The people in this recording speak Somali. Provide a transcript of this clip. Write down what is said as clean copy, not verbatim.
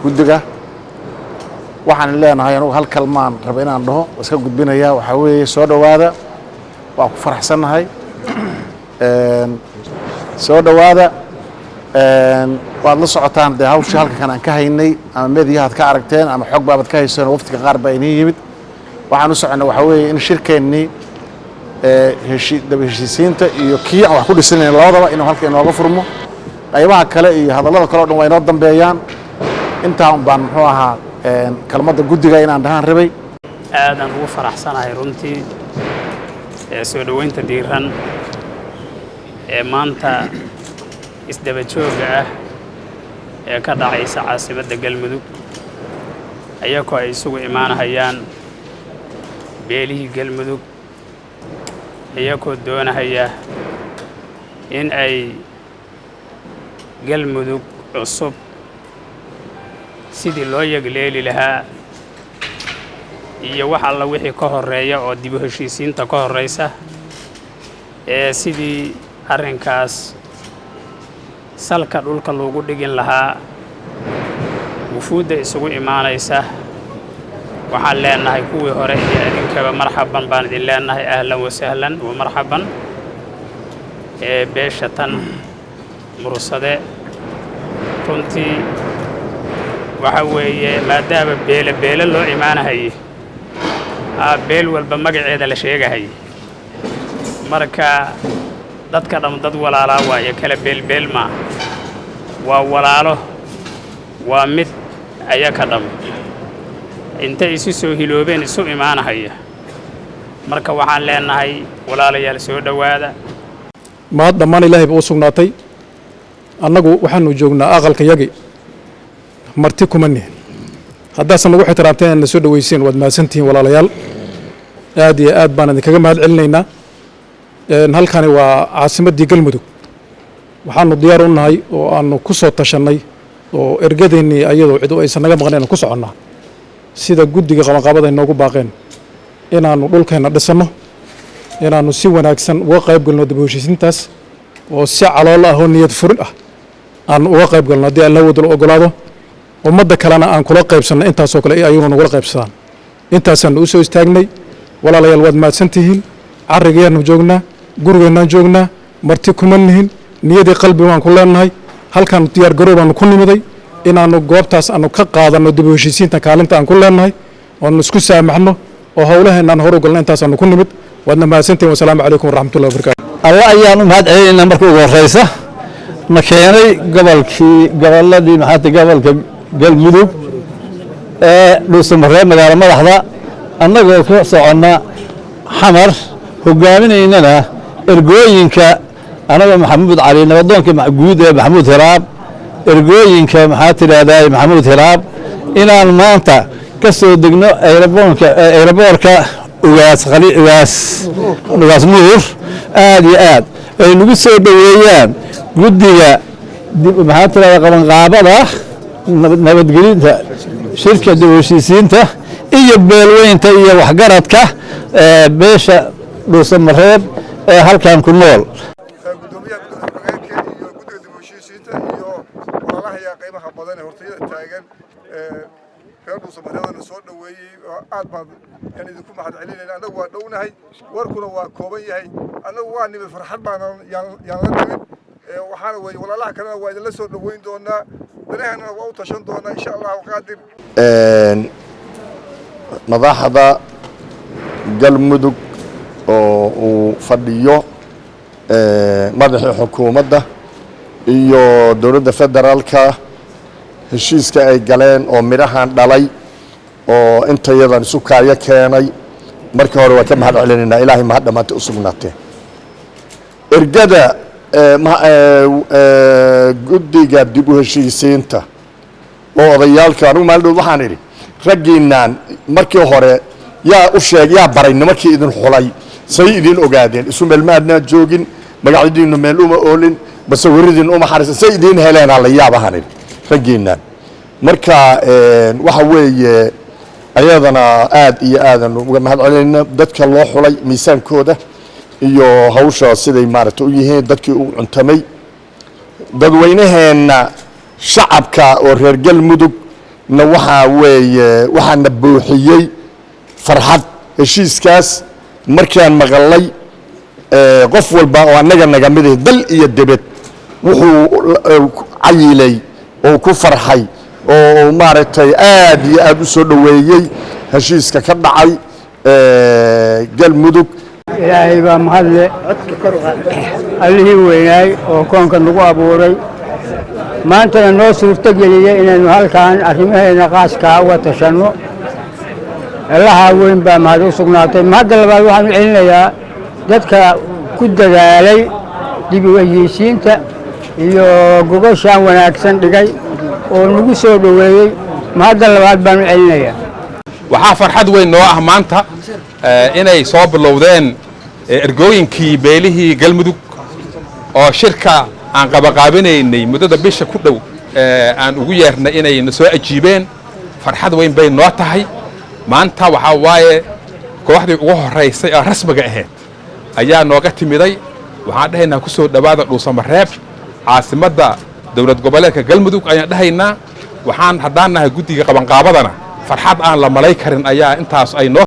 Guddiga waxaan leenahay, anugu hal kalmaan raba inaan dhaho, iska gudbinayaa, waxaa weeye: soo dhowaada. Waa ku faraxsannahay, soo dhowaada. Waad la socotaan dee hawshii halka kan aan ka haynay, ama mediyahaad ka aragteen ama xog baabaad ka hayseen. Waftiga qaar baa iniin yimid. Waxaan u soconnay waxaa weeye in shirkeennii daba heshiisiinta iyo kii aan wax ku dhisanayn labadaba inuu halka inooga furmo. Qaybaha kale iyo hadallada kale o dhan waa inoo dambeeyaan. Intaa un baan, muxuu ahaa, kelmadda guddiga inaan dhahaan rabay. Aadaan ugu faraxsanahay runtii ee soo dhoweynta diiran ee maanta isdaba joogga ah ee ka dhacaysa caasimadda Galmudug, ayagoo ay isugu imaanahayaan beelihii Galmudug, iyagoo doonahaya in ay Galmudug cusub sidii loo yagleeli lahaa iyo wax alla wixii ka horreeya oo dib u heshiisiinta ka horraysa ee sidii arrinkaas salka dhulka loogu dhigin lahaa. Wufuudda isugu imaanaysa waxaan leenahay, kuwii hore iyo idinkaba, marxaban baan idin leenahay, ahlan wasahlan wa marxaban. Ee beesha tan Mursade runtii waxa weeye, maadaama beele beele loo imaanahayey, beel walba magaceeda la sheegahayay, marka dadka dham dad walaalaa waaye, kala beelbeel maaha, waa walaalo, waa mid. Ayaka dham intay isu soo hiloobeen isu imaanahaya. Marka waxaan leenahay, walaalayaal, soo dhowaada. Mahad dhammaan Ilaahay ba u sugnaatay. Annagu waxaanu joognaa aqalka yagi, marti kuma nihin. Haddaasan nagu ixtiraamteen aad na soo dhoweyseen, waad mahadsantihiin walaalayaal, aad iyo aad baan idinkaga mahad celinaynaa. Halkani waa caasimaddii Galmudug. Waxaanu diyaar u nahay oo aanu ku soo tashannay oo ergadeennii ayadoo cid aysan naga maqnayn ku soconnaa, sida guddiga qabanqaabada inoogu baaqeen, inaannu dhulkeenna dhisanno, inaannu si wanaagsan uga qayb galno dib u heshiisiintaas oo si calool ah oo niyad furin ah aanu uga qayb galno, haddii Alla wadalo ogolaado, ummadda kalena aan kula qaybsanno intaasoo kale, ayaguna nagula qaybsadaan. Intaasaannu u soo istaagnay. Walaalayaal, waad mahadsantihiin. Carrigayaannu joognaa, gurigeennaan joognaa, marti kuma nihin. Niyadii qalbi waan ku leenahay halkaan diyaar garow baanu ku nimiday inaannu goobtaas aanu ka qaadanno dib u heshiisiinta kaalinta aan ku leenahay, oonu isku saamaxno oo howlaheenna aan hor u galno. Intaasaanu ku nimid. Waadna mahadsantihin. Wasalaamu calaykum waraxmatullahi wabarakatu. Alla ayaan u mahad celinaynaa marka ugu horeysa na keenay gobolkii, gobolladii, maxaata, gobolka Galmudug ee Dhuusamareeb, magaalo madaxda, annagoo ka soconna Xamar, hogaaminaynana ergooyinka, anagoo Maxamuud Cali, nabadoonka guud ee Maxamuud Hiraab, ergooyinka, maxaa tidhaahdaa, Maxamuud Hiraab, inaan maanta ka soo degno airportka, airportka Ugaas Khali, Ugaas Nuur. Aad iyo aad ay nagu soo dhoweeyaan guddiga, maxaa tidhahdaa, qabanqaabada nabadgelinta shirka dib u heshiisiinta iyo beelweynta iyo waxgaradka beesha Dhuusamareeb ee halkan ku nool. Gudoomiyaha, gudoomiye ku-xigeenka iyo guddiga dib u heshiisiinta iyo walaalahaya qiimaha badan ee hortayada taagan reer Dhuusamareebana soo dhoweeyey, aad baan yaan idinku mahad celinayna. Annagu waa dhownahay, warkuna waa kooban yahay. Annagu waa nimid, farxad baana yaan la nimid. Waxaana weeye, walaalaha kalena waa idinla soo dhoweyn doonaa, danaheenana waa u tashan doonaa, insha Allahu qaadir. Madaxda Galmudug oo uu fadhiyo madaxii xukuumadda iyo dowladda federaalka, heshiiska ay galeen oo midhahan dhalay oo intayadan isu kaayo keenay, markii hore waa ka mahad celinaynaa. Ilaahay mahad dhammaanta u sugnaatee. Ergada guddiga dib u heshiisiinta oo odayaalka, anugu maalin dhow waxaan idhi, raggiinaan markii hore yaa u sheeg, yaa baray nimankii idin xulay? Say idin ogaadeen? Isu meel ma adnaan joogin, magacyadiinu meel uma oolin, basawiradiinu uma xariisan, say idiin heleenaa la yaabahan idhi raggiinaan. Marka waxa weeye, ayadana aad iyo aadan uga mahad celinayna dadka loo xulay, miisaankooda iyo hawsha siday maaragtay u yihiin dadkii u cuntamay. Dadweynaheenna shacabka oo reer Galmudug Na waxaa weeye waxaana buuxiyey farxad heshiiskaas markaan maqalay. Qof walba oo annaga naga mid ah, dal iyo debed, wuxuu cayilay oo ku farxay oo maaragtay aad iyo aad u soo dhoweeyey heshiiska ka dhacay Galmudug. Ilaahay baa mahadle, Allihii weynaay oo koonka nagu abuuray, maantana noo suurto geliyey inaynu halkan arrimaheena qaaskaa uga tashanno. Allahaa weyn baa mahad u sugnaatay. Mahadda labaad waxaanu celinayaa dadka ku dadaalay dib u heshiisiinta iyo gogoshaan wanaagsan dhigay oo nagu soo dhoweeyey. Mahadda labaad baanu celinayaa. Waxaa farxad weyn noo ah maanta inay soo bilowdeen ergooyinkii beelihii Galmudug oo shirka aan qabaqaabinaynay muddada bisha ku dhow aan ugu yeernay inay na soo ajiibeen. Farxad weyn bay noo tahay. Maanta waxaa waaye kooxdii ugu horraysay oo rasmiga ahayd ayaa nooga timiday. Waxaan dhahaynaa, ku soo dhowaada Dhuusamareeb, caasimadda dowlad goboleedka Galmudug ayaan dhahaynaa. Waxaan haddaan nahay guddiga qabanqaabadana, farxad aan la malay karin ayaa intaas ay noo